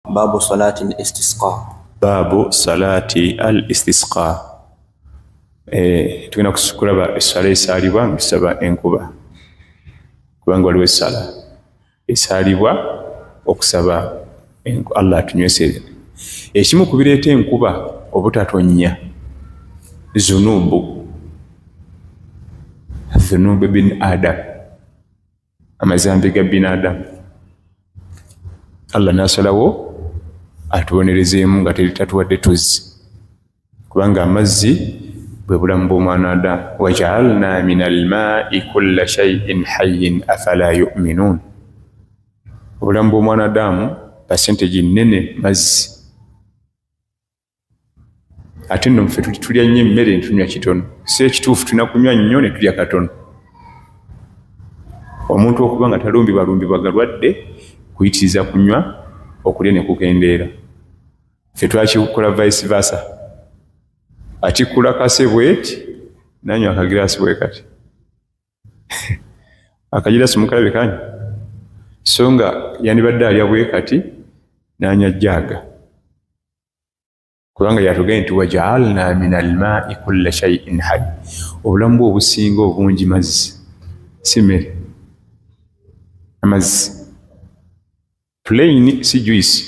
Baabu salati al-istisqa. Baabu salati al-istisqa. Tugenda kulaba essala esaalibwa nga tusaba enkuba, kubanga waliwo essala esaalibwa okusaba Allah atunywese. Ekimu ku bireeta enkuba obutatonnya zunubu, dhunubu bin Adam, amazambi ga bin Adam. Allah n'asalawo atubonerezeemu nga tatuwadde tuzzi, kubanga amazzi bwe bulamu bw'omwana Adamu. Wajaalna min almaai kulla shay'in hayyin afala yu'minun. Obulamu bw'omwana Adamu percentage nnene mazzi, ate nno ffe tulya nnyo emmere ne tunywa kitono. Si ekituufu, tulina kunywa nnyo ne tulya katono. Omuntu okuba nga talumbibwalumbibwa galwadde kuyitiriza kunywa, okulya ne kukendeera. Ffe twakikola vice versa, atikkula kase bweti nanywa akagiraasi bwe kati, akagiraasi mukalabe kanywa, so nga yandibadde alya bwe kati n'anywa jaaga, kubanga yatugambye nti wajaalna min almaai kulla shay'in hayy. Obulamu bwe obusinga obungi mazzi, si mmere, amazzi plain, si juice,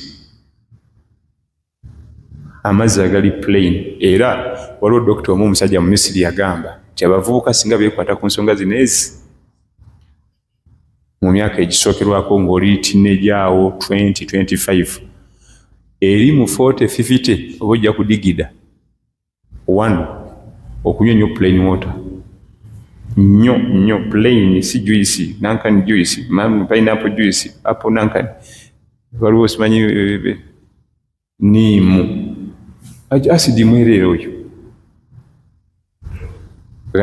amazzi agali plain. Era waliwo dokita omu omusajja mu Misiri yagamba nti abavubuka singa beekwata ku nsonga zino ezi mu myaka egisookerwako ng'oli teenager awo 20 25 eri mu 40 50 oba ojja kudigida. One, okunywa nnyo plain water, nnyo nnyo plain, si juice, nankani juice, pineapple juice, apple nankani, waliwo simanyi niimu acid mwereere oyo,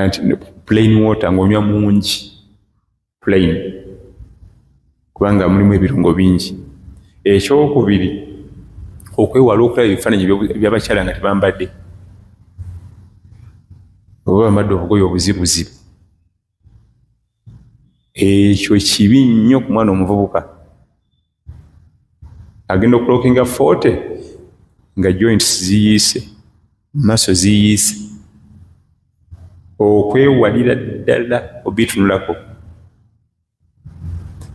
nti plain water ng'onywa mungi plain, kubanga mulimu ebirungo bingi. Ekyokubiri, okwewala okulaba ebifaananyi by'abakyala nga tebambadde oba bambadde obugoye obuzibuzibu. Ekyo kibi nnyo ku mwana omuvubuka agenda okuclockinga 40 nga joints ziyiise, maaso ziyiise. Okwewalira ddala obitunulako,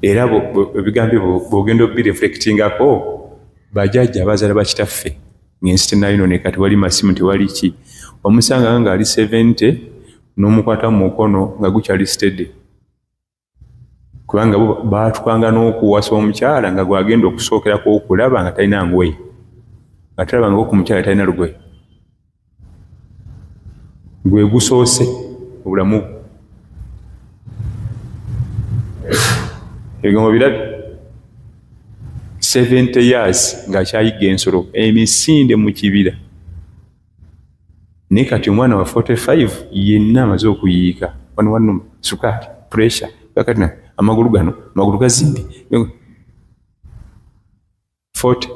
era ebigambo bw'ogenda obireflectingako, bajjajja abazaala bakitaffe ng'ensi tennayonooneka, tewali masimu, tewali ki, omusanga ng'ali 70 n'omukwata mu mukono nga gukyali steady, kubanga bo baatwanga n'okuwasa omukyala nga gwagenda okusookerako okulaba nga talina ngoye, nga talabangako ku mukyala talina lugoye, gwe gusoose obulamu. Ebigambo birabi, 70 years ng'akyayigga ensolo emisinde mu kibira. Naye kati omwana wa 45 yenna amaze okuyiika, wano wano sukaali, pressure, kakati amagulu gano, amagulu gazimbye. 40,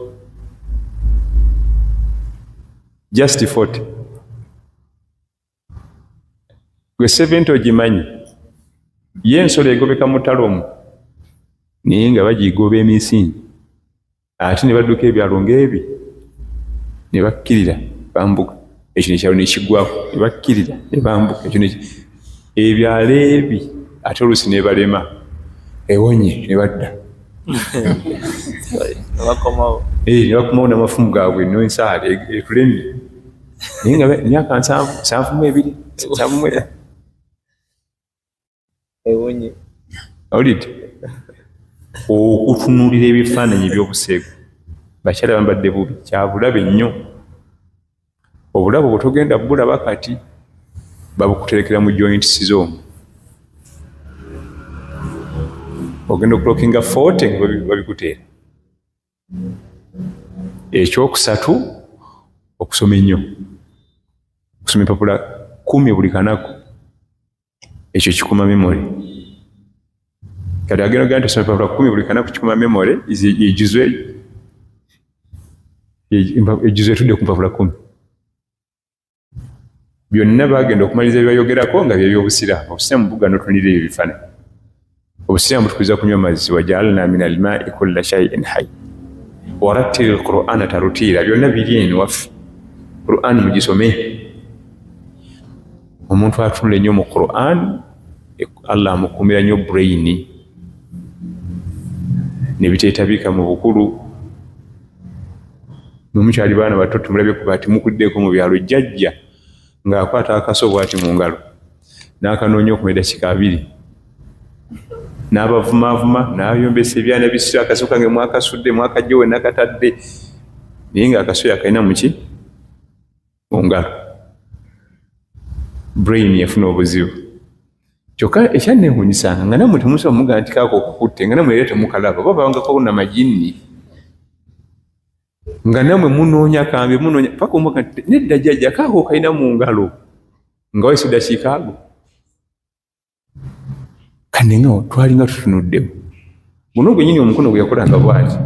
just 40. Gwe 70 ogimanyi ye ensolo egobeka mutalo omwo, naye nga bagigoba emisinde, ate ne badduka ebyalo ng'ebi ne bakkirira bambuka, ekyo nekyalo nekiggwako, ne bakkirira ne bambuka ekyo ebyalo ebi, ate oluusi ne balema ewonye ne badda ne bakomawo n'amafumu gaabwe n'ensaali etulemye, naye nga myaka 70, 72, 75. Ewonye. Owulidde okutunuulira ebifaananyi ebyobuseegu, bakyala bambadde bubi, kyabulabe nnyo. Obulabe bwe togenda bulaba kati babukuterekera mu joints z'omwo, ogenda okuclockinga 40 nga babikuteera. Ekyokusatu, okusoma ennyo, okusoma empapula 10 buli kanaku, ekyo kikuma memory. Kati agenda ogenda nti osoma empapula 10 buli kanaku kikuma memory, ejjuzwe ejjuzwe etudde ku mpapula 10. Byonna bagenda okumaliriza byebayogerako nga byebyobusiraamu. Obusiraamu bugana otunulira ebyo ebifaananyi. Obusiraamu butukiriza kunywa mazzi, wajaalna min almaai kulla shay'in hayy. Warattil lqur'ana tarutiila, byonna biri eno waffe. Quran mugisome. Omuntu atunula ennyo mu Quran, Allah amukuumira nnyo brain ne biteetabika mu bukulu. Mwemukyali baana bato tumulabye kuba timukuddeko mu byalo, jjajja ng'akwata akaso bw'ati mu ngalo n'akanoonya okumala eddakiika 2 n'abavumaavuma n'ayombesa ebyana bisira, akaso kange mwakasudde mwakajja we nakatadde, naye ng'akaso yakalina muki mu ngalo. Brain yafuna obuzibu. Kyokka ekyanneewuunyisanga nga nammwe temusobola mugamba nti kaako okukutte, nga nammwe era temukalaba, oba babangako namajinni, nga nammwe munoonya kambe munoonya paka omuga nti nedda jjajja kaako kalina mu ngalo, nga wayise eddakiika ago. Kane nga twalinga tutunuddemu guno gwennyini omukono gwe yakolanga bw'ati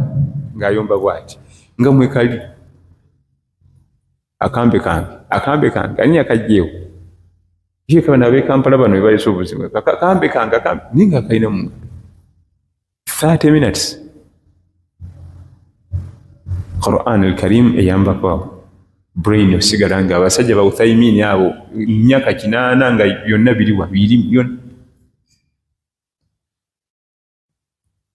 ng'ayomba bw'ati nga mwekali akambe kange akambe kange ani yakajjeewo kireka bano ab'e Kampala bano be baleese obuzibu, kambe kange akambe, naye nga akalina mu ngalo 30 minutes. Quran al-Karim eyambako awo brain osigala nga abasajja ba Uthaymin abo myaka 8 nga byonna biriwa biri byonna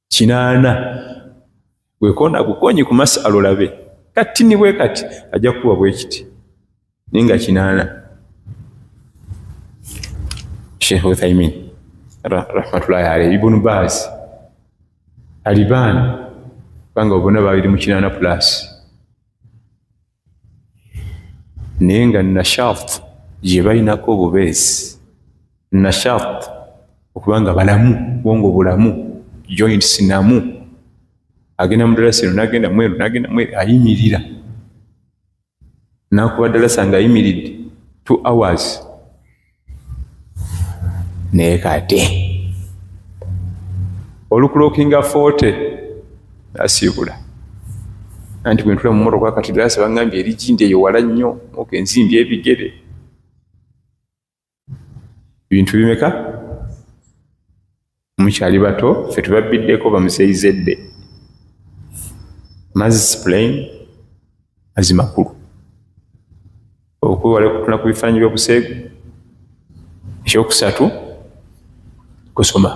8 gwekonda gukonyi ku masala olabe kati ni bwe kati ajja kuba bwe kiti naye nga 8. Sheikh Uthaymin rahmatullahi alayhi, Ibn Baz, Albani, kubanga bonna babiri mu 8 plus, naye nga nashat gye balinako obubeezi, nashat okubanga balamu, bwongo bulamu, joints namu, agenda mu dalasa eno n'agenda mweru n'agenda mweru, ayimirira n'akuba dalasa ng'ayimiridde 2 hours. Naye kati olukulokinga 40 asiibula anti bwe ntula mu mmotoka kati dalasa bangambye eri gindi eyo wala nnyo, oka enzimbye ebigere. Ebintu bimeka mukyali bato ffe tubabbiddeko bamuseeyizedde. Mazzi plain, mazzi makulu, okwewala okutuna ku bifaananyi by'obuseegu. Ekyokusatu kusoma,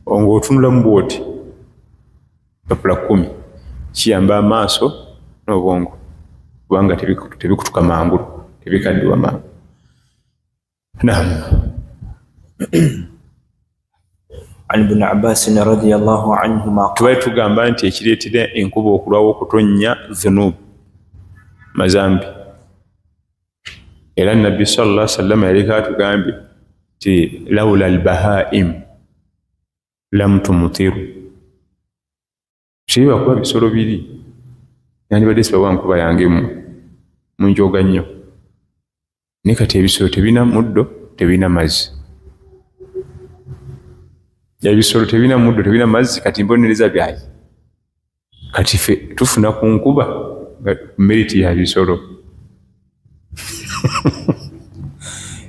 ng'otunulamu bw'oti papula 10 kiyamba amaaso n'obwongo kubanga tebikutuka mangu, tebikaddiwa mangu. Naam. An Ibn Abbas radiyallahu anhuma, tubali tugamba nti ekireetera enkuba okulwawo okutonnya dhunub, mazambi. Era Nabbi sallallahu alaihi wasallam yaleka atugambye nti laula albahaim lam tumutiru, kiba kuba bisolo biri nandibadde sibawa nkuba yange mmwe munjoga nnyo, naye kati ebisolo tebirina muddo, tebirina mazzi, ebisolo tebirina muddo, tebirina mazzi, kati mbonereza byayi. Kati ffe tufuna ku nkuba merit ya bisolo.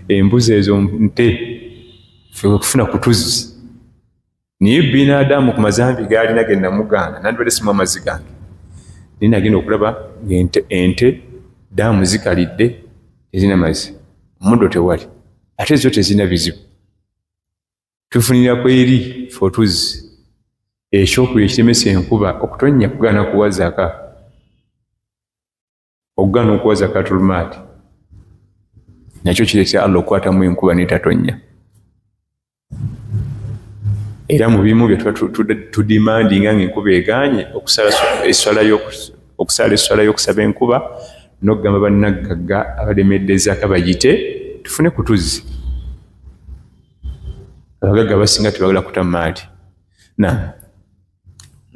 Embuzi ezo nte ffe kufuna kutuzzi, naye binadamu ku mazambi gaalina ge namugaana nandibadde simu amazzi gange, naye nagenda okulaba ng'ente ente daamu zikalidde, tezirina mazzi, omuddo tewali, ate zo tezirina bizibu, tufunira ku eri ffe otuzzi. Ekyokubiri ekiremesa enkuba okutonnya kugaana kuwa zaka, okugaana okuwa zakatul maali nakyo kireetera Allah okukwatamu enkuba n'etatonnya. Era mu bimu bye tuba tudimandinga ng'enkuba egaanye, okusala esswala y'okusaba enkuba n'okugamba bannaggagga abalemedde zaka bagite tufune ku tuzzi. Abagagga abasinga tebagala kuta maali. Naam.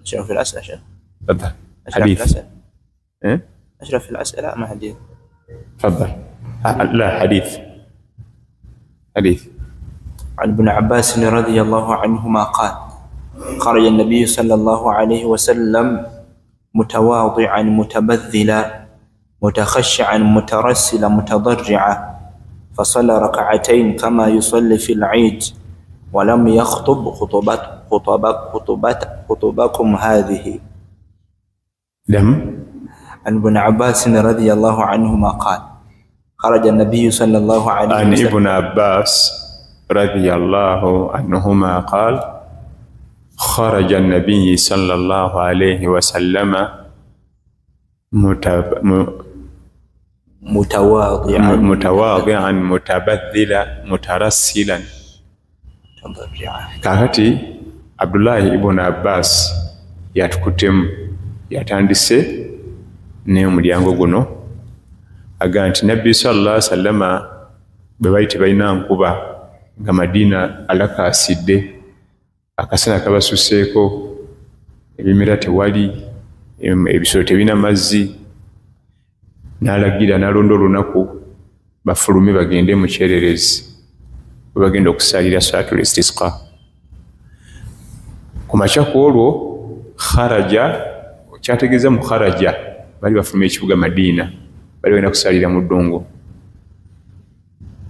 أشرف الأسئلة شيخ. تفضل. أشرف حديث. الأسئلة. إيه؟ أشرف الأسئلة ما حديث. تفضل. لا حديث. حديث. عن ابن عباس رضي الله عنهما قال خرج النبي صلى الله عليه وسلم متواضعا متبذلا متخشعا مترسلا متضرعا فصلى ركعتين كما يصلي في العيد ولم يخطب خطبكم هذه. Ddamu. عن ابن عباس رضي الله عنهما قال خرج النبي صلى الله عليه عن وسلم ابن عباس رضي الله عنهما قال خرج النبي صلى الله عليه وسلم متواضعا متواضعا متبذلا مترسلا. متضرعا. Kakati Abdullahi ibunu Abbas yatukutemu, yatandise n'omulyango guno, agamba nti Nabbi sallallahu sallama bwe bali tebalina nkuba, nga Madiina alakaasidde, akasana kabasuseeko, ebimera tewali, ebisolo tebirina mazzi, n'alagira n'alonda olunaku bafulume bagende mu kyererezi bwe bagenda okusaalira salatul istisqa. Ku makya ku olwo kharaja, kyategeeza mu kharaja bali bafuluma ekibuga Madiina, bali bagenda kusaalira mu ddungu.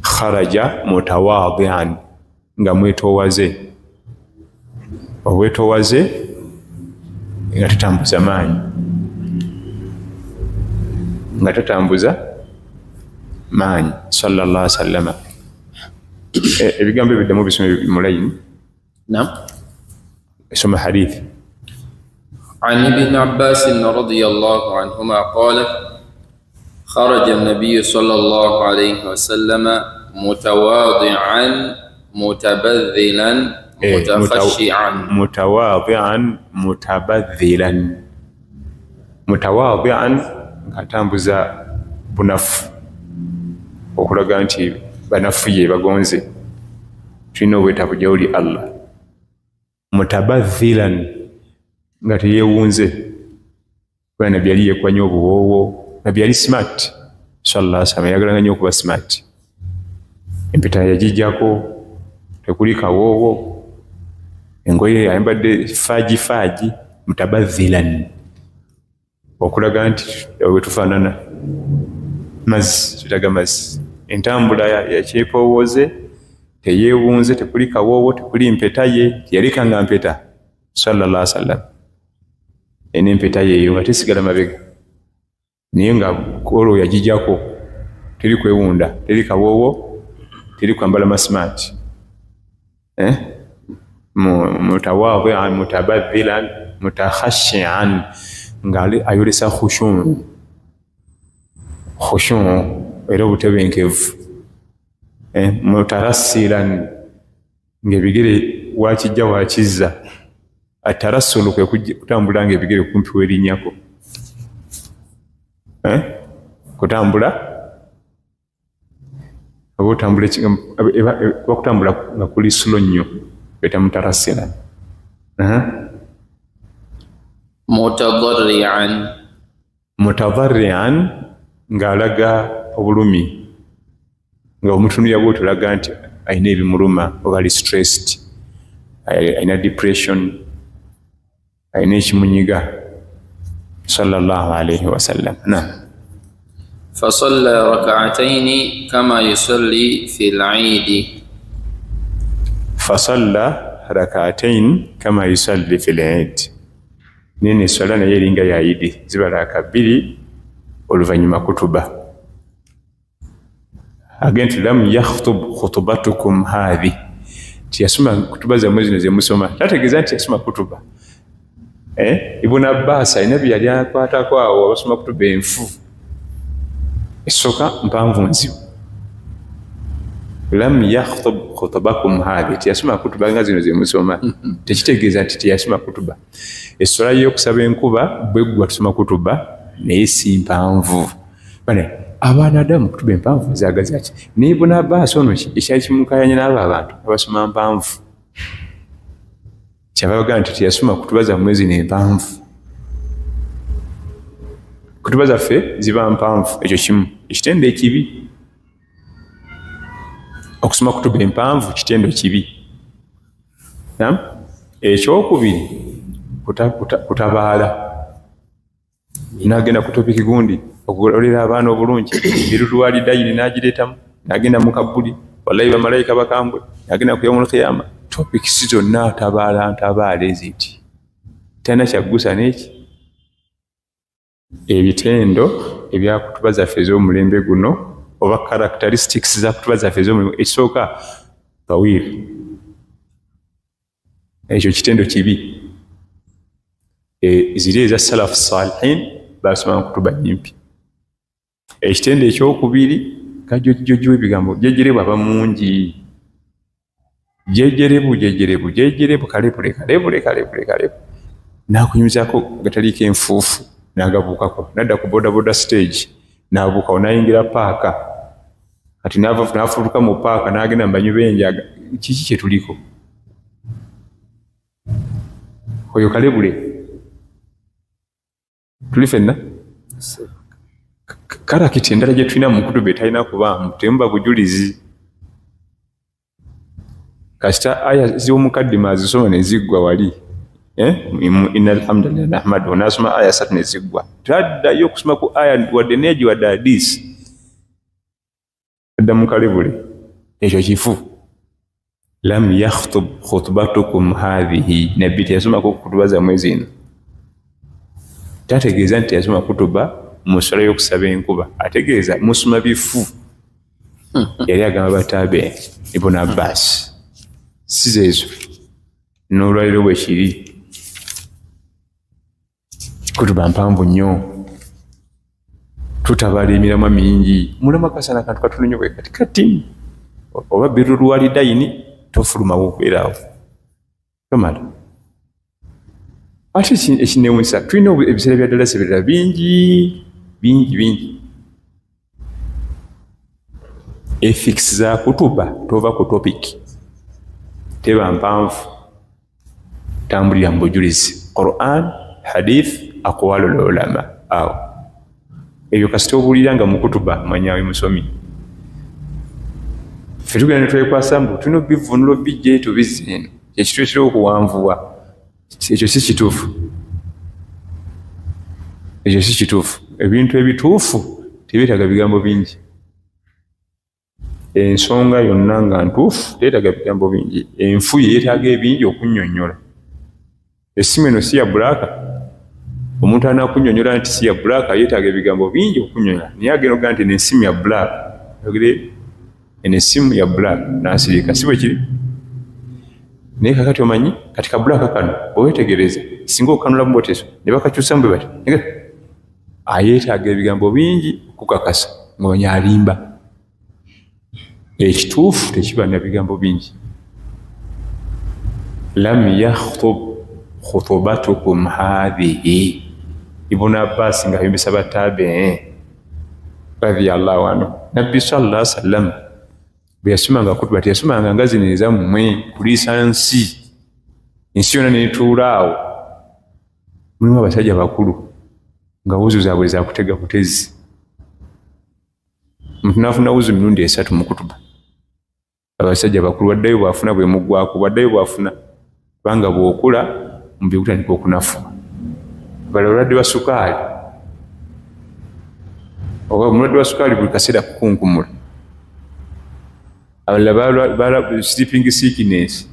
Kharaja mutawaadian, nga mwetoowaze, obwetoowaze nga tatambuza maanyi, nga tatambuza maanyi sallallahu sallama. Ebigambo ebiddamu bisome mu layini. نعم. Soma hadithi. عن ابن عباس رضي الله عنهما قال خرج النبي صلى الله عليه وسلم متواضعا متبذلا متخشعا. Mutawaadian mutabadhilan. Mutawaadian ng'atambuza bunafu, okulaga nti banafuye bagonze, tulina obwetaavu gyawuli Allah. Mutabadhilan nga teyewunze, kuba Nabbi yali yekuba nnyo obuwoowo, Nabbi yali smart sallallahu alaihi wasallam, yayagalanga nnyo okuba smart. Empeta yagijjako, tekuli kawoowo, engoye ayambadde faaji faaji. Mutabadhilan okulaga nti bwe tufaanana mazzi, tutaga mazzi. Entambula yakyepowooze, teyeewunze, tekuli kawoowo, tekuli mpeta, ye teyalekanga mpeta sallallahu alaihi wasallam. Ena empeta yeeyo nga tesigala mabega, naye nga olwo yagijjako, teri kwewunda, teri kawoowo, teri kwambala masmart. Eh? Mutawaadian mutabadhilan mutakhashian, nga ayolesa khushu, khushu era obutebenkevu. Eh? Mutarassilan, ng'ebigere wakijja wakizza. Atarassulu kwe kutambula ng'ebigere kumpi werinnyako. Eh? Kutambula oba otambula kuba kutambula nga kuli slow nnyo, beta mutarassilan. متضرعا. Mutadarrian ng'alaga obulumi, nga omutunulira bwoti olaga nti alina ebimuluma, oba ali stressed, alina depression, alina ekimunyiga sallallahu alaihi wasallam. Nam. فصلى ركعتين كما يصلي في العيد. Fasalla rakaatain kama yusalli fi lid, nene eswala naye eringa ya idi, ziba raaka bbiri, oluvannyuma kutuba. Agenda nti lam yakhtub khutubatukum haadhi, tiyasoma kutuba zammwe zino zemusoma, tategeeza nti yasoma kutuba. Eh? Ibuni Abbas alina bye yali akwatako awo, abasoma kutuba enfu esooka mpanvu nzibu. Lam yakhtub khutubakum haadhi, tiyasoma kutuba nga zino zemusoma, tekitegeeza nti teyasoma kutuba. Essola y'okusaba enkuba bweggwa tusoma kutuba, naye si mpanvu. Bane abaana adamu kutuba empanvu zagaza ki? Naye Ibuni Abbas ono ekyali kimukayanya n'abo abantu abasoma mpanvu, kyava bagamba nti teyasoma kutuba zammwe zino empanvu. Kutuba zaffe ziba mpanvu, ekyo kimu ekitendo ekibi. Okusoma kutuba empanvu kitendo kibi. Naam? Ekyokubiri kutabaala, nagenda ku topiki gundi okulolera abaana obulungi, birulwalidayini nagireetamu, nagenda mu kabuli, wallahi bamalayika bakambwe, nagenda ku yaumul qiyama, topikisi zonna tabaala ntabaala eziti talina kyaggusa n'eki. Ebitendo ebya kutuba zaffe ez'omulembe guno oba characteristics za kutuba zaffe ez'omulembe, ekisooka tawir, ekyo kitendo kibi. Ziri eza salafu salihin basoma kutuba nyimpi. Ekitendo ekyokubiri kajojjojo ebigambo jejerebu aba mungi, jejerebu jejerebu jejerebu kalebule kalebule kalebule kalebu, nakunyumizaako gataliiko enfuufu n'agabuukako, nadda ku bodaboda stage n'abuukawo n'ayingira paaka, kati n'afuluka mu paaka n'agenda mu banywi b'enjaga. Kiki kye tuliko? Oyo kalebule tuli fenna. Karakita endala gye tulina mu kutuba etalina kubaamu temuba bujulizi. Kasita aya z'omukaddima azisoma ne ziggwa wali, inna alhamdulillah nahmaduhu, n'asoma aya 3 ne ziggwa, taddayo okusoma ku aya wadde neegi wadde hadisi, adda mu kalebule. Ekyo kifu. Lam yakhtub khutbatukum hadhihi, nabbi teyasomako kutuba zammwe zino. Tategeeza nti teyasoma kutuba mu sswala y'okusaba enkuba, ategeeza musoma bifu. Yali agamba batabe Ibn Abbas, si zeezo n'olwaliro bwe kiri. Kutuba mpanvu nnyo, tutabala emiramwa mingi, mulamwa kasana akantu katono nnyo bwe kati katini, oba birrul walidaini tofulumawo okubeeraawo tomala. Ate ekinewunyisa tulina ebiseera bya ddala sebirala bingi bingi bingi. Ethics za kutuba tova ku topic, teba mpanvu, tambulira mu bujulizi, Quran, hadith, aqwalul ulama. Awo ebyo kasita obuulira nga mukutuba manyawe musomi. Ffe tugenda ne twekwasa mbu tulina obivvuunula obijja tubizza eno, kyekituleetera okuwanvuwa. Ekyo si kituufu, ekyo si kituufu. Ebintu ebituufu tebyetaaga bigambo bingi. Ensonga yonna nga ntuufu teyeetaaga bigambo bingi. Enfu yeetaaga ebingi okunnyonnyola. Essimu eno si ya bulaaka, omuntu anaakunnyonnyola nti si ya bulaaka yeetaaga ebigambo bingi okunnyonnyola, naye agenda okugamba nti eno essimu ya bulaaka, ogire eno essimu ya bulaaka n'asirika, si bwe kiri? Naye kakati omanyi kati ka bulaaka kano bwe weetegereza singa okanulamu bw'oteso ne bakakyusamu bwe bati, ayeetaaga ebigambo bingi okukakasa ng'omanya alimba. Ekituufu tekiba na bigambo bingi. Lam yakhtub khutubatukum hadhihi, Ibn Abbas nga ayombesa batabiin radiyallahu anhu. Nabbi sallallahu alaihi wasallam bwe yasomanga kutuba teyasomanga nga zino ezammwe kuliisa nsi, ensi yonna neetuula awo. Mulimu abasajja bakulu nga wuzu zaabwe zakutega butezi, omuntu n'afuna wuzu mirundi 3 mu kutuba. Abasajja bakulu waddayo bw'afuna bwe muggwako, bwaddayo bw'afuna, kubanga bw'okula omubiri gutandika okunafuwa. Abalala balwadde ba sukaali, oba omulwadde wa sukaali buli kaseera kukunkumula. Abalala sleeping sickness,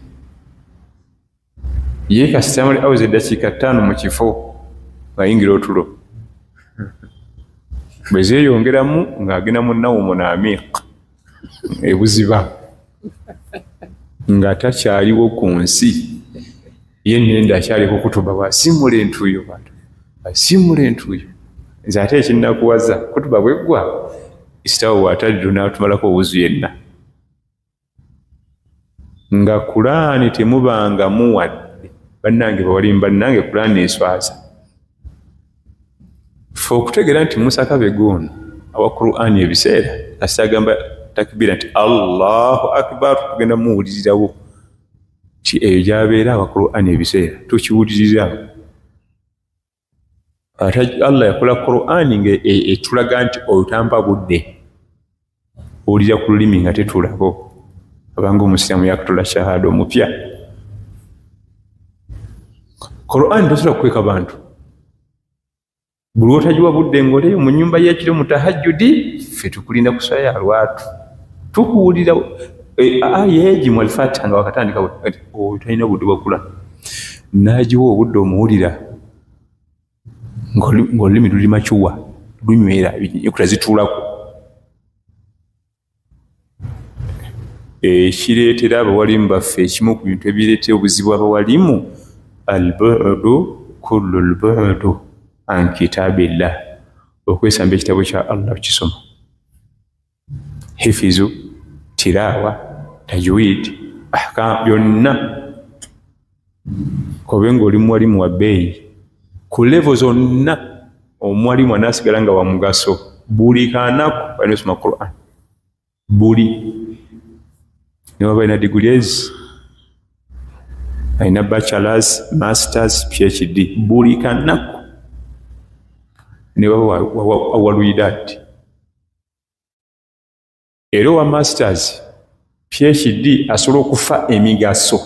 ye kasita muli aweza eddakiika 5 mu kifo ng'ayingira otulo, bwe zeeyongeramu ng'agenda mu nawumu n'amiiq ebuziba nga takyaliwo ku nsi. Ye nenda akyali kukutuba bw'asiimula entuuyo, bantu asiimula entuuyo. Nze ate ekinnakuwaza kutuba bweggwa isitawo bw'ataddu n'atumalako owuzu yenna, nga Kulaani temubangamu wadde. Bannange bawalimba, bannange Kulaani eswaza. Ffe okutegeera nti Musa Kabega ono awa Kuraani ebiseera kasita agamba takbira nti Allahu Akbar, tugenda muwulirirawo ti eyo gy'abeera awa Kuraani ebiseera tukiwulirirawo. Ate Allah yakola Kuraani nga etulaga nti oyo tampa budde, owulira ku lulimi nga tetulabo, abanga omusiraamu yakatula shahada omupya. Kuraani tosobola kukweka bantu, buli lw'otagiwa budde ng'oleyo mu nnyumba y'ekiro mu tahajjudi, ffe tukulinda kuswala ya lwatu, tukuwulira aya egimu Alfatiha nga wakatandika oyo talina budde bwakula, n'agiwa obudde omuwulira. Ng'olulimi luli macuwa, lunywera, ennyukuta zituulako. Ekireetera abawalimu baffe, ekimu ku bintu ebireetera obuzibu abawalimu, albu'du kullu lbu'du an kitabillah, okwesamba ekitabo kya Allah okukisoma, hifizu, tirawa, tajwid, ahkam, byonna. Kobe ng'oli muwalimu wa bbeeyi ku levo zonna, omuwalimu anaasigala nga wa mugaso buli kanaku alina osoma Quran, buli newaba alina degrees, alina bachelors, masters, PhD, buli kanaku newaba awalwidat. Era owa masters, PhD asobola okufa emigaso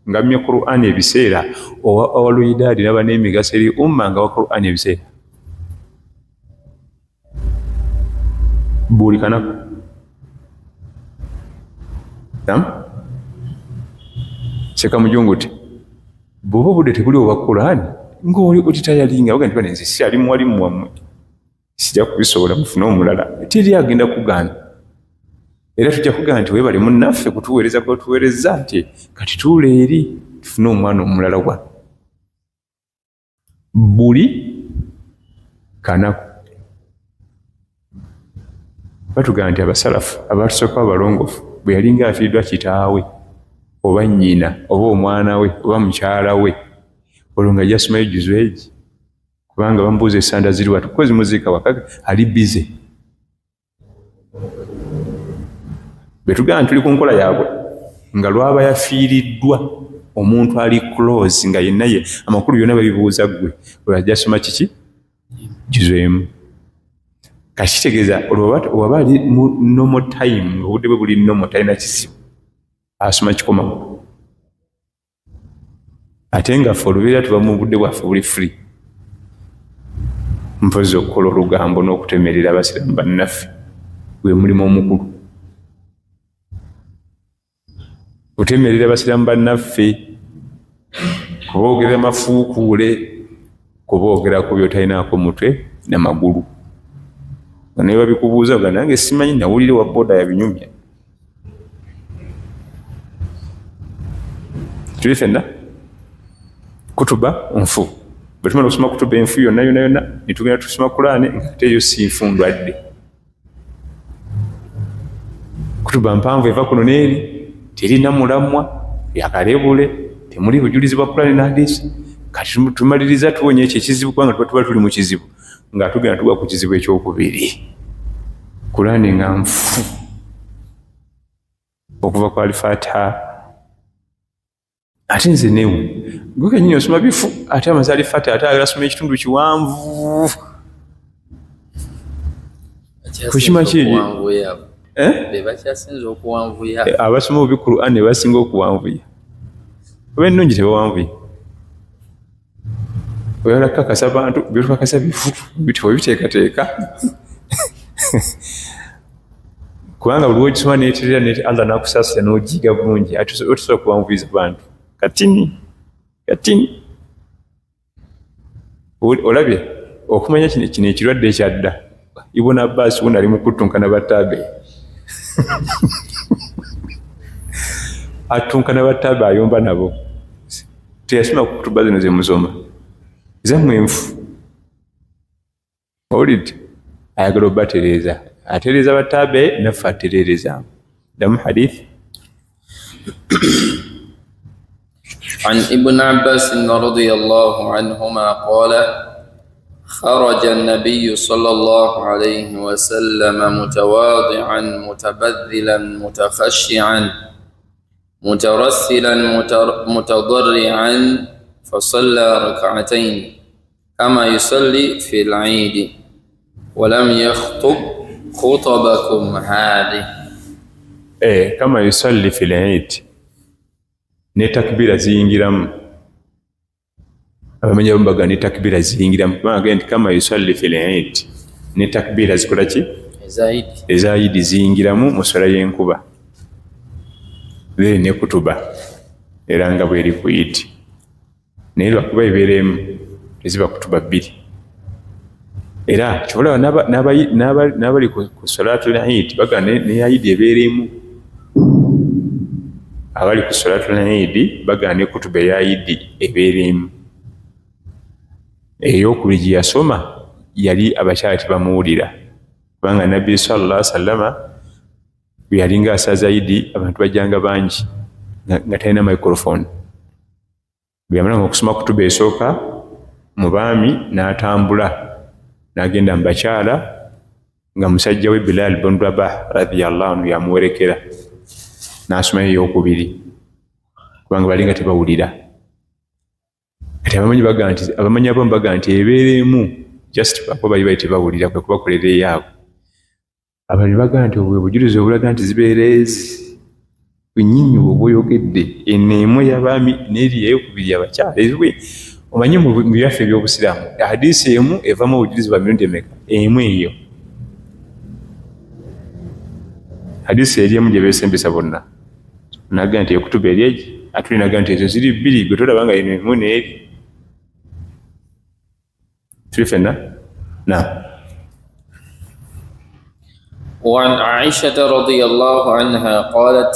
nga mmye Quran ebiseera, owa awalwidat naba n'emigaso eri umma nga wa Quran ebiseera buli kanaku. Sekamujunguti bw'oba obudde tebuli obwa Quran ng'oli otitayalinga oga nti bane nze si ali muwalimu wammwe, sijja kubisobola, mufune omulala, teri agenda kugaana. Era tujja kugaana nti weebale munnaffe kutuweereza kwetuweereza, nti kati tuula eri tufune omwana omulala wano buli kanaku. Batugamba nti abasalafu abatusooka abalongofu bwe yalinga afiiriddwa kitaawe oba nnyina oba omwana we oba mukyala we, olwo nga jasomayo juzu egi, kubanga bamubuuza esanda ziri watu kozi muziika waka ali bize. Bwe tugamba tuli ku nkola yaabwe nga lwaba yafiiriddwa omuntu ali close nga yenna ye amakulu byonna babibuuza ggwe, olwo ajja soma kiki juzu emu. Kati kitegeeza olwo waba ali mu normal time, obudde bwe buli normal, talina kizibu, asoma kikomawo. Ate nga ffe olubeera tuba mu budde bwaffe buli free, mpozi okukola olugambo n'okutemerera abasiraamu bannaffe gwe mulimu omukulu, kutemerera abasiraamu bannaffe, kuboogera mafuukuule, kuboogera ku by'otalinaako mutwe na magulu. Nga naye babikubuuza oga nange simanyi, nawulire wa boda yabinyumya. Tuli fenna kutuba nfu, bwe tumala okusoma kutuba enfu yonna yonna yonna ne tugenda tusoma Kulaane ng'ate eyo si nfu ndwadde. Kutuba mpanvu eva kuno n'eri, terina mulamwa, yakalebule, temuli bujulizi bwa Kulaane na hadisi. Kati tumaliriza tuwonye ekyo ekizibu, kubanga tuba tuli mu kizibu nga tugenda tugwa ku kizibu ekyokubiri. Kulaane nga nfu okuva ku Alifatiha. Ate nze newu gwe kennyini osoma bifu, ate amaze Alifatiha, ate asoma ekitundu kiwanvu. Kukima ki abasoma obubi Qur'an ne basinga okuwanvuya, oba ennungi tebawanvuya. Oyagala kukakasa bantu, byetukakasa bifu bityo biteekateeka, kubanga buli lw'ogisoma neeterera ne Allah n'akusaasira n'ogiyiga bulungi, ate otosobola kuwanvuyiza bantu katini katini. Olabye okumanya kino ekirwadde ekyadda Ibn Abbas wuno ali mu kuttunkana battaabe, attunkana battaabe, ayomba nabo, teyasoma ku kutuba zino ze musoma zammwe enfu. Owulidde ayagala obatereeza, atereeza battaabe, naffe atereerezaamu. Ddamu hadith. عن ابن عباس رضي الله عنهما قال خرج النبي صلى الله عليه وسلم متواضعا متبذلا متخشعا مترسلا متضرعا فصلى ركعتين كما يصلي في العيد ولم يخطب خطبكم هذه. كما يصلي في العيد ne takbira ziyingiramu, abamanya bambaga ne takbira ziyingiramu, kubanga nti kama yusalli fil Eid ne takbira zikola ki eza Eid ziyingiramu mu swala y'enkuba, then ne kutuba era nga bweri ku Eid, naye lwakuba ebeera emu teziba kutuba bbiri. Era kyova olaba n'abali ku salatul Eid bagamba ne Eid ebeera emu. Abali ku salatul Eid bagamba ne kutuba eya Eid ebeera emu. Eyokubiri gye yasoma yali abakyala tebamuwulira, kubanga Nabbi sallallahu alaihi wasallama bwe yalinga asaza Eid abantu bajjanga bangi nga talina microphone. Bwe yamalanga okusoma kutuba esooka mu baami n'atambula n'agenda mu bakyala, nga musajja we Bilal bin Rabah radhiyallahu anhu yamuwerekera n'asomayo eyokubiri, kubanga balinga tebawulira. Kati abamanyi baga nti, abamanyi abamu baga nti ebeera emu just kuba bali bali tebawulira, kwe kubakolera eyaabwe. Abalala baga nti obwo bujulizi obulaga nti zibeera ezi bwennyini obwo bw'oyogedde, eno emu ey'abaami n'eri eyokubiri abakyala. Ezibwe omanyi mu byaffe eby'obusiraamu hadiisi emu evamu obujulizi bwa mirundi emeka? Emu eyo hadiisi eri emu gye beesembesa bonna, naga nti ekutuba eri egi, ate naga nti ezo ziri bbiri, gwe tolaba nga eno emu n'eri. Tuli fenna? Naam. وعن عائشة رضي الله عنها قالت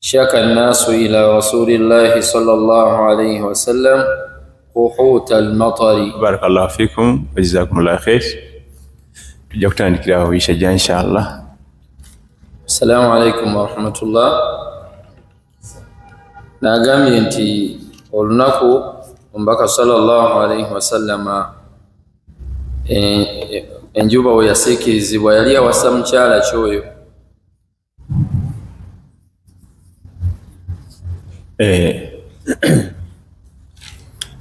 شكى الناس إلى رسول الله صلى الله عليه وسلم قحوط المطر. بارك الله فيكم وجزاكم الله خير. Tujja kutandikira awo isha inshallah. Assalamu alaikum warahmatullah. Nagambye nti olunaku omubaka sallallahu alaihi wasallama enjuba we yasiikirizibwa yali awasa mukyala kyoyo.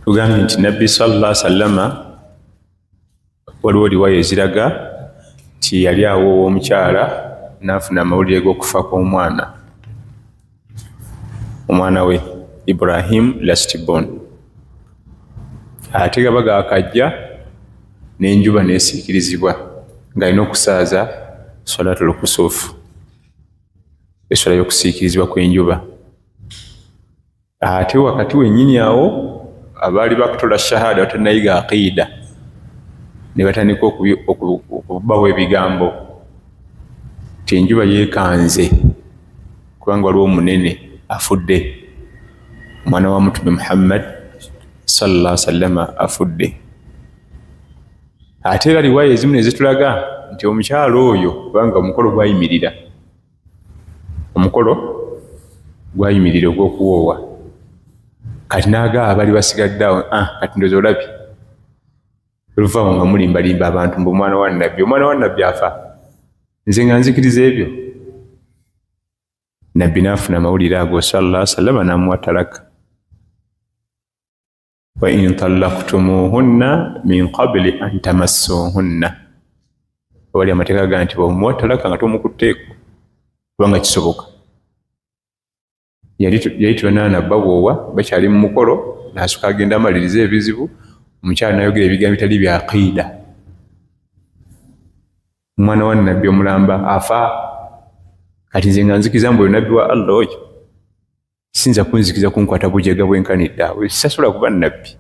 Tugambye nti Nabbi sallallahu alaihi wasallama waliwo riwaya eziraga nti yali awo omukyala n'afuna amawulire g'okufa kw'omwana, omwana we Ibrahim last born. Ate gaba gaakajja n'enjuba n'esiikirizibwa ng'alina okusaaza salatul kusufu, esswala y'okusiikirizibwa kw'enjuba. Ate wakati wennyini awo abaali bakutola shahada batannayiga aqiida ne batandika okubawo ebigambo nti enjuba yeekanze kubanga waliwo omunene afudde, omwana wa Mutume Muhammad sallallahu alaihi wasallama afudde. Ate era riwaya ezimu ne zitulaga nti omukyala oyo, kubanga omukolo gwayimirira, omukolo gwayimirira ogw'okuwoowa, kati n'agaba abali basigadde awo, kati ndowooza olabye oluvaawo nga mulimbalimba abantu mbu omwana wa Nabbi, omwana wa Nabbi afa, nze nga nzikiriza ebyo. Nabbi n'afuna amawulire ago sallallahu alaihi wasallama n'amuwa talaka, wa in talaqtumuhunna min qabli an tamassuhunna. Wali amateeka ga nti bw'omuwa talaka nga tomukutteeko, kubanga kisoboka. Yali tebanaana baboowa, bakyali mu mukolo, n'asooka agenda amalirize ebizibu, omukyala n'ayogera ebigambo bitali bya aqiida. Omwana wa Nabbi omulamba afa, kati nze nga nzikiriza mbu oyo Nabbi wa Allah oyo, siyinza kunzikiriza kunkwata bujega bwenkanidde awo, sisobola kuba Nabbi.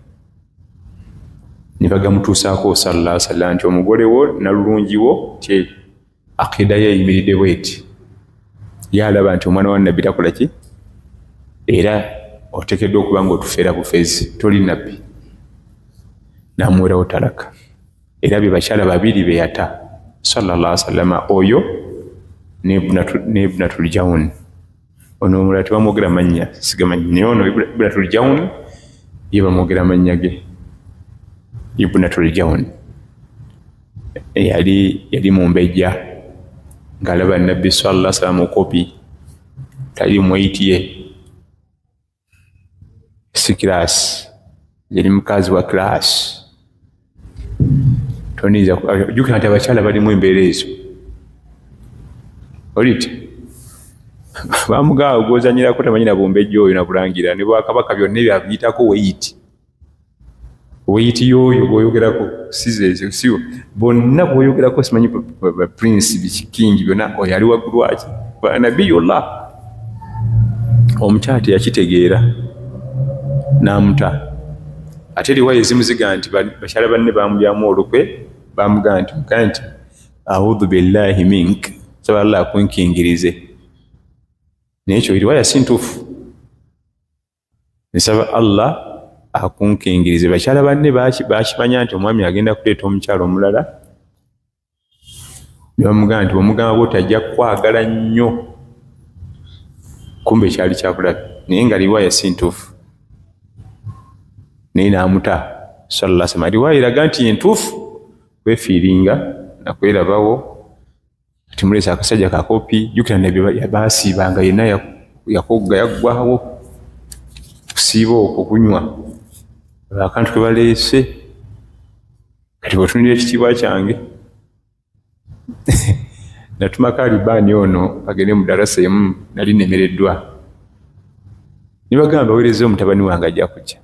Ne bagamutuusaako sallallahu alaihi wasallam nti omugole wo nalulungi wo ti aqiida ye eyimiridde bweti, ye alaba nti omwana wa Nabbi takola ki, era oteekeddwa okuba nga otufeera bufezi, toli Nabbi. N'amuwerawo talaka. Era be bakyala babiri be yata sallallahu alaihi wasallama, oyo ne Ibnatul Jawn. Ono omulala tebamwogera mannya, sigamanyi, naye ono Ibnatul Jawn ye bamwogera mannya ge. Ibnatul Jawn yali mumbejja ng'alaba Nabbi sallallahu alaihi wasallam kopi, tali mweyitiye, si class, yali mukazi wa class. Toniyinza jjukira nti abakyala balimu embeera ezo. Olite bamugaawo gw'ozannyirako tamanyi na bumbejja oyo na bulangira ne bwakabaka byonna ebyo abiyitako weyiti. Weyiti y'oyo gw'oyogerako si zeezo, si bonna bw'oyogerako, simanyi ba prince biki king byonna, oyo ali waggulu waki nabiyullah. Omukyala teyakitegeera n'amuta. Ate riwaya ezimu ziga nti bakyala banne bamulyamu olukwe. Bamugamba nti mugambe nti audhu billahi mink, nsaba Allah akunkingirize. Naye ekyo riwaya si ntuufu. Nsaba Allah akunkingirize. Bakyala banne bakimanya nti omwami agenda kuleeta omukyala omulala, ne bamugamba nti bw'omugamba bw'oti ajja kukwagala nnyo, kumbe kyali kyabulabe, naye nga riwaya si ntuufu. Naye n'amuta sallallahu alaihi wasallam. Riwaya eraga nti entuufu kwefiiringa nakwerabawo kati muleese akasajja kakopi. Jjukira nabbi baasiibanga yenna yakogga yaggwawo kusiiba okwo kunywa akantu ke baleese. Kati bw'otunuulira ekitiibwa kyange natumako alibaani ono agende mu darasa emu, nali nemereddwa ne bagamba baweereza omutabani wange ajja kujja.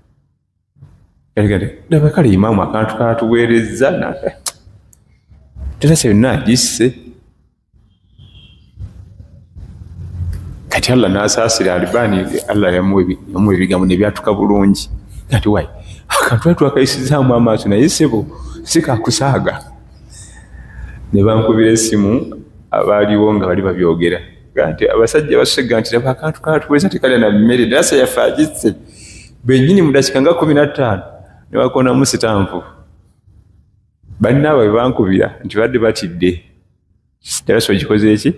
Laba kale imaamu akantu katuweerezza darasa yonna agisse. Kati Allah n'asaasira alibaani, Allah yamuwa ebigambo ne byatuka bulungi. Kati wayi akantu twali twakayisizaamu amaaso naye ssebo si kakusaaga. Ne bankubira essimu abaaliwo nga bali babyogera nti abasajja basega nti laba akantu katuweereza tekalya na mmere, darasa yaffe agisse bennyini mu dakiika nga 15 ne bakonamu sitampu. Bannaabwe bankubira nti badde batidde darasa ogikoze eki?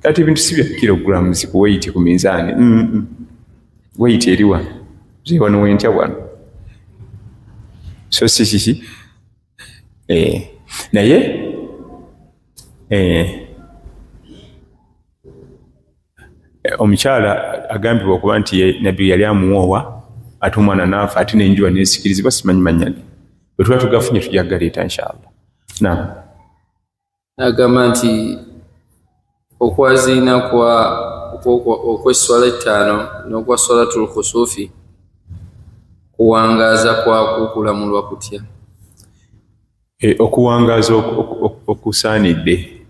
Kati ebintu si bya kilograms ku weight ku minzaani. Weight eri wano, nze wano wentya wano, so si kiki. Naye omukyala agambibwa okuba nti nabbi yali amuwoowa ate omwana n'afa ate n'enjuba n'esikirizibwa, simanyi mannya ge. Bwe tuba tugafunye tujja kugaleeta inshallah. Naam. Agamba nti okwaziina kwa okw'esswala 5 n'okwa swalatul khusufi kuwangaaza kwakwo kulamulwa kutya? Okuwangaaza okusaanidde,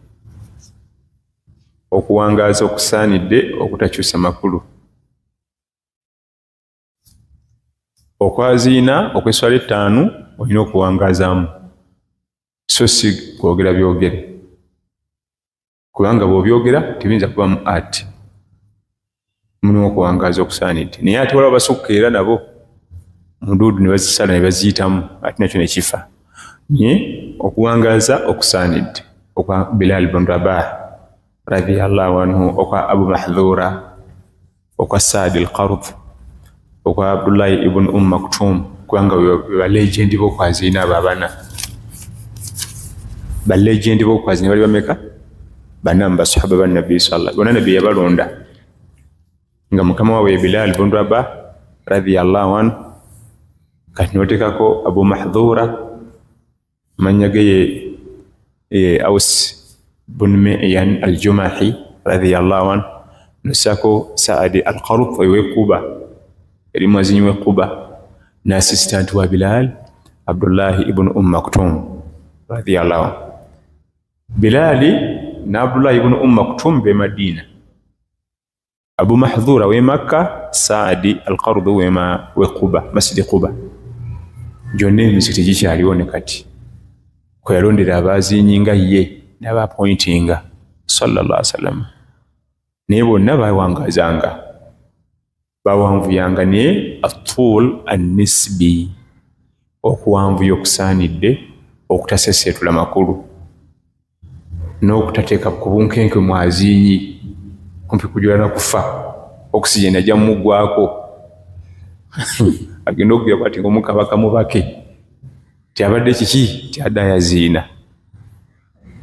okuwangaaza okusaanidde okutakyusa makulu. Okwaziina okw'esswala 5 olina okuwangaazaamu, so si kwogera byogere, kubanga bw'obyogera tebiyinza kubamu ati mulimu okuwangaaza okusaanidde. Naye ate waliwo abasukka era nabo muduudu ne bazisala ne baziyitamu ate nakyo ne kifa. Naye okuwangaaza okusaanidde okwa Bilal bin Rabah radhiyallahu anhu, okwa Abu Mahdhura, okwa Saad al-Qard, okwa Abdullahi ibn Maktum, kubanga ba legend b'okwaziina abo abana. Ba legend b'okwaziina bali bameka? Bana mu basahaba ba Nabbi sallallahu bonna Nabbi yabalonda nga mukama waabwe Bilal bin Rabah radhiyallahu anhu. Kati n'oteekako Abu Mahdhura, mannya ge ye Aus bin Mi'yan al-Jumahi radhiyallahu anhu, n'ossaako Saadi al-Qard ow'e Kuba, yali mwazinyi w'e Kuba, n'assistant wa Bilal Abdullahi ibn Maktum radhiyallahu anhu. Bilali ne Abdullahi ibn Maktum be Madina, Abu Mahdhura w'e Makka, Saadi al-Qard w'e Kuba, Masjidi Kuba. Gyonna emizikiti gikyaliwo ne kati. Kwe yalondera abaazinyi nga ye n'abaapointinga sallallahu alaihi wasallam. Naye bonna bawangaazanga, bawanvuyanga, naye atuul annisbi, okuwanvuya okusaanidde okutaseseetula makulu n'okutateeka ku bunkenke mwazinyi kumpi kujula na kufa, oxygen ajja mumuggwako agenda okugira bw'ati ng'omukabaka mubake ti abadde kiki ti adde ayaziina.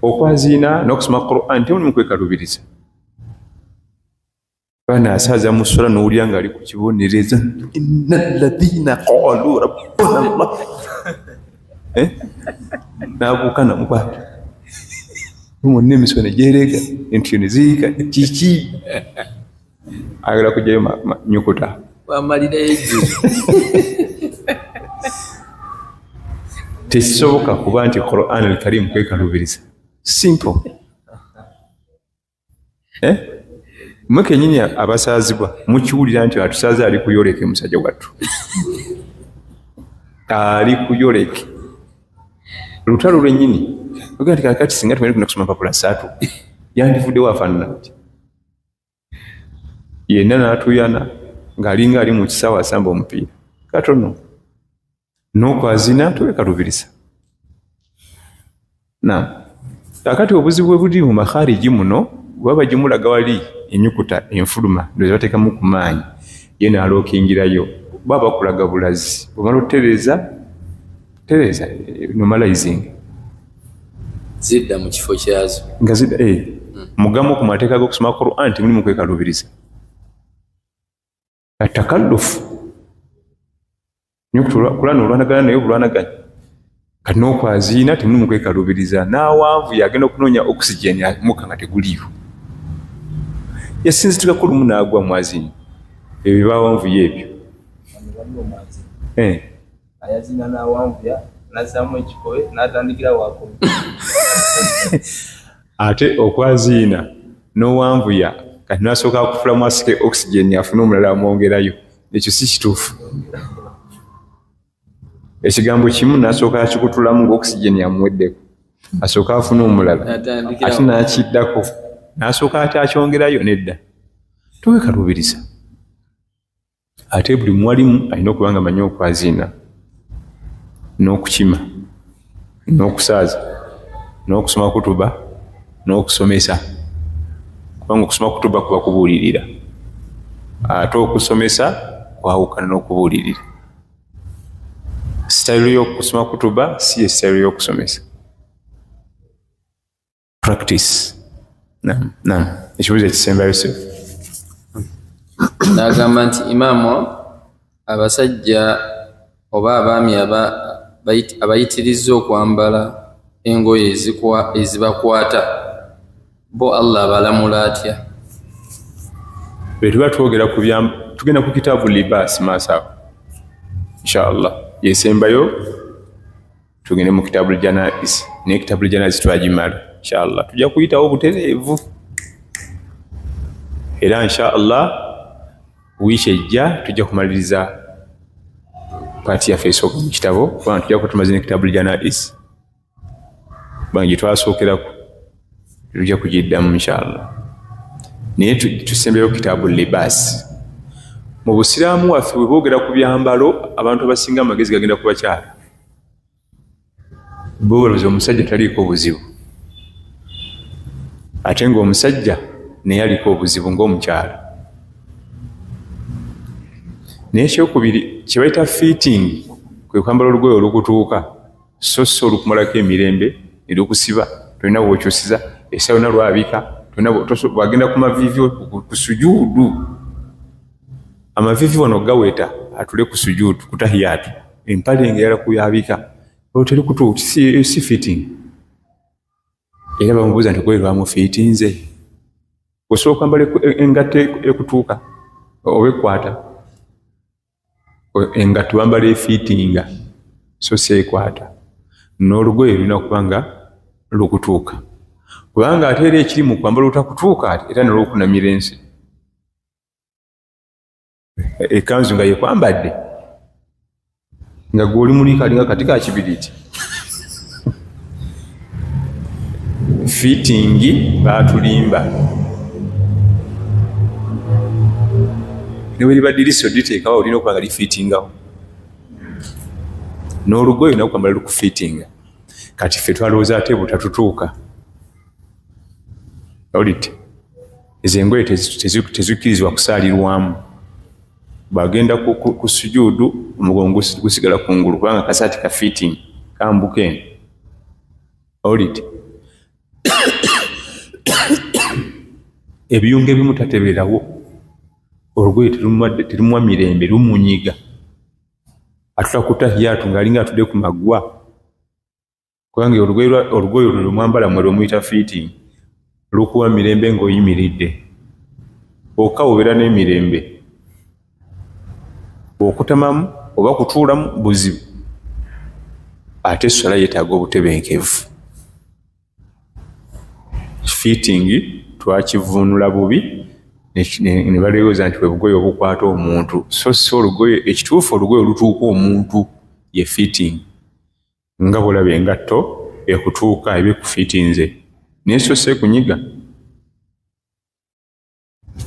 Okwaziina n'okusoma Quran temulimu kwekalubiriza. Baana asaaza mu sswala n'owulira ng'ali ku kibonerezo, inna alladhina qalu rabbuna Allah, n'abuuka namukwata mwonna emiso ne gyerega, entuyo ne ziyiika, kiki ayagala kuggyayo nnyukuta bamalirayo ejjuzu. Tekisoboka kuba nti Quran al-Karim kwekalubiriza. Simple. Mmwe kennyini abasaazibwa mukiwulira nti atusaaza ali kuyoleke musajja wattu, ali kuyoleke. Lutalo lwennyini. Ogamba nti kaakati singa tumanye tugenda kusoma mpapula ssatu, yandivuddewo afaanana atya? Yenna n'atuuyana ng'alinga ali mu kisaawe asamba omupiira. Katono. N'okwazina teweekalubiriza. Naam. Kaakati obuzibu bwe buli mu makhariji muno, bwe baba bagimulaga wali ennyukuta enfuluma, ndowooza bateekamu ku maanyi, ye n'alookingirayo. Baba bakulaga bulazi. Bw'omala otereeza, tereeza, normalizing. Zidda mu kifo kyazo. Nga zidda, Mugamu ku mateeka g'okusoma Qur'an nti mulimu kwekalubiriza. Atakallufu. Qur'an olwanagana naye obulwanaganya. Kati n'okwaziina temulimu kwekalubiriza. N'awanvu yagenda okunoonya oxygen mukka nga teguliiwo. Yasinzitukako lumu n'agwa mwaziini. Ebyo byawanvuye ebyo. Ayaziina n'awanvuya n'azzaamu ekikobe n'atandikira waakoma. Ate okwaziina n'owanvuya kati n'asooka akufulamu asike oxygen afune omulala amwongerayo. Ekyo si kituufu. Ekigambo kimu n'asooka akikutulamu ng'oxygen amuweddeko. Asooka afune omulala. Ate n'akiddako. N'asooka ate akyongerayo nedda. Toweekaluubiriza. Ate buli mwalimu alina okuba nga amanyi okwaziina n'okukima n'okusaaza n'okusoma kutuba n'okusomesa. Kubanga okusoma kutuba kuba kubuulirira. Ate okusomesa kwawukana n'okubuulirira. Sitayiro y'okusoma kutuba si ye sitayiro y'okusomesa. Practice. Naam, naam. Ekibuuzo ekisembayo si. N'agamba nti imaamu abasajja oba abaami abayitirizza okwambala engoye ezibakwata bo Allah abalamula atya? Bwe tuba twogera ku bya tugenda ku kitaabu libaas maaso awo. Inshallah. Yesembayo tugende mu kitaabu janaiz. Naye kitaabu janaiz twagimala. Inshallah. Tujja kuyitawo butereevu. Era inshallah wiiki ejja tujja kumaliriza paati yaffe esooka mu kitabo kubanga tujja kuba tumaze ne kitaabu janaiz. Kubanga gye twasookerako tujja kugiddamu inshallah. Naye tusembeyo kitaabu libaas. Mu busiraamu waffe bwe boogera ku byambalo abantu abasinga amagezi gagenda ku bakyala. Bo balowooza omusajja taliiko buzibu. Ate ng'omusajja naye aliko obuzibu ng'omukyala. Naye ekyokubiri kye bayita fitting kwe kwambala olugoye olukutuuka so si olukumalako emirembe ne lukusiba tolina w'okyusiza essaawa yonna lwabika tolina bw'agenda ku maviivi ku sujuudu amaviivi wano gaweta atule ku sujuudu ku tahiyaatu empale ng'eyala kuyabika olwo terikutuuka si fitting. Era bamubuuza nti olugoye lwamufiitinze. Osobola okwambala engatto ekutuuka oba ekwata. Engatto bambala efiitinga so si ekwata. N'olugoye lulina okuba nga lukutuuka. Kubanga ate era ekiri mu kwambala olutakutuuka ate era n'olwokunamira ensi. Ekkanzu nga yekwambadde nga gwe oli muli kalinga kati ka kibiriiti. Fitting baatulimba. Ne bwe liba ddirisa oditeekawo olina okuba nga lifiitingawo. N'olugoye olina okwambala lukufiitinga. Kati ffe twalowooza ate butatutuuka. Owulidde? Ezo engoye tezikkirizibwa kusaalirwamu. Bw'agenda ku sujuudu omugongo gusigala kungulu kubanga kasaati ka fitting kambuka eno. Owulidde? Ebiyungo ebimu tatebeerawo. Olugoye terumuwa mirembe, lumunyiga. Atula ku tahiyaatu ng'alinga atudde ku maggwa. Kubanga olugoye olwo lwe mwambala mmwe lwe muyita fitting lukuwa mirembe ng'oyimiridde. Okka obeera n'emirembe. Bw'okutamamu oba kutuulamu buzibu. Ate esswala yeetaaga obutebenkevu. Fitting twakivuunula bubi ne balowooza nti bwe bugoye obukwata omuntu. So si olugoye, ekituufu olugoye olutuuka omuntu ye fitting. Nga bw'olaba engatto ekutuuka eba ekufiitinze, naye so si ekunyiga.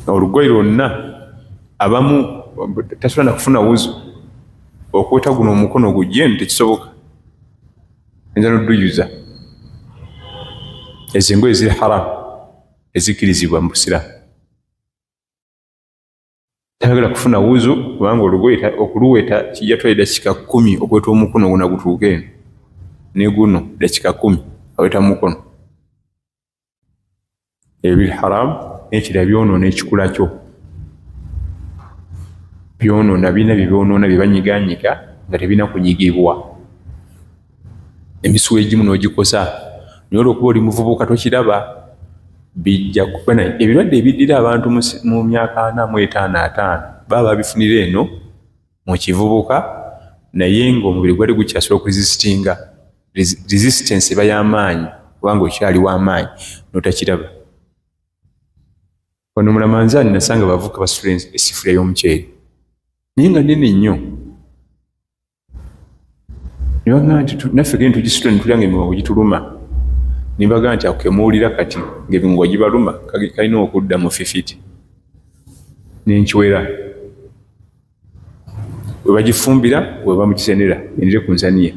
Olugoye lwonna abamu tasobola na kufuna wuzu, okuweta guno omukono gujje eno tekisoboka, ayinza n'odduyuza. Ezo engoye ziri haramu, tezikkirizibwa mu Busiraamu. Tayagala kufuna wuzu kubanga olugoye okuluweta kijja twala eddakiika 10 okuweta omukono guna gutuuke eno ne guno, ddakiika 10 aweta mukono. Ebyo biri haramu. N'ekirala byonoona ekikula kyo, byonoona, birina bye byonoona bye banyiganyiga nga tebirina kunyigibwa. Emisuwa egimu n'ogikosa, naye olw'okuba oli muvubuka tokiraba, bijja kuba naye ebirwadde ebiddira abantu mu myaka 45 50 baba babifunira eno mu kivubuka, naye ng'omubiri gwali gukyasobola okuresistinga. Resistance eba y'amaanyi kubanga okyali w'amaanyi n'otakiraba. Wano mu Lamanzaani nasanga abavubuka basitula esifuriya y'omuceere naye nga nnene nnyo, ne bagamba nti naffe genda tugisitula ne tulya nga emigongo gituluma. Ne bagamba nti ako kemuwulira kati ng'emigongo gibaluma kalina okudda mu fifiti. Ne nkiwera we bagifumbira we bamugisenera endire ku nsaniya.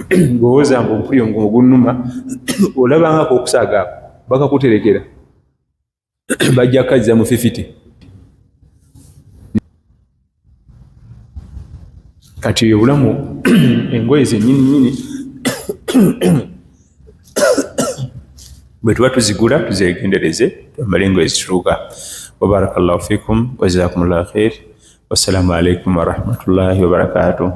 Ng'owooza mbu mpulira omugongo gunnuma, olabangako okusaaga ako bakakuterekera, bajja kukazza mu fifiti. Kati oyo obulamu engoye zennyini nnyini bwe tuba tuzigula tuzeegendereze, twambale engoye zitutuuka. Wabarakallahu fikum wajazakumullahu khair, wassalamu alaikum warahmatullahi wabarakatuh.